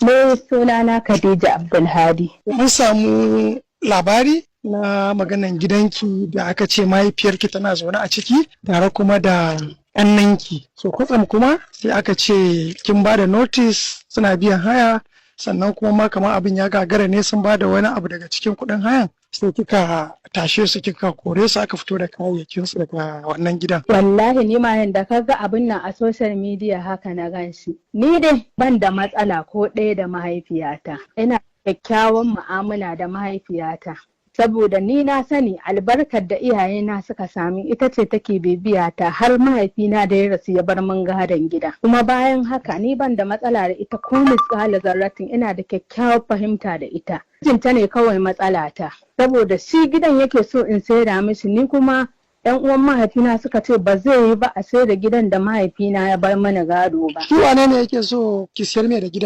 Ni sunana Khadija Abdulhadi. Mun samu labari na maganan gidanki da aka ce mahaifiyarki tana zaune a ciki tare kuma da ƙannanki. So kwatsam kuma sai aka ce kin ba da notice suna biyan haya, sannan kuma ma kamar abin ya gagara ne, sun ba da wani abu daga cikin kuɗin hayan, sai kika tashe su, kika kore su, aka fito da kayayyakin su daga wannan gidan. Wallahi ni ma yanda ka ga abin nan a social media haka na gan shi. Ni dai ban da matsala ko ɗaya da mahaifiyata. Ina kyakkyawan mu'amala da mahaifiyata. Saboda ni na sani albarkar da iyayena suka sami ita ce take bibiya ta har mahaifina da ya rasu ya bar min gadon gida. Kuma bayan haka, ni ban da matsala da ita ko misƙala zarratin, ina da kyakkyawar fahimta da ita. Mijinta ne kawai matsalata. Saboda shi gidan yake so in saida mishi, ni kuma yan uwan mahaifina suka ce ba zai yi ba a sai da gidan da mahaifina ya bar mana gado ba. Shi wane ne yake so ki siyar mai da gidan?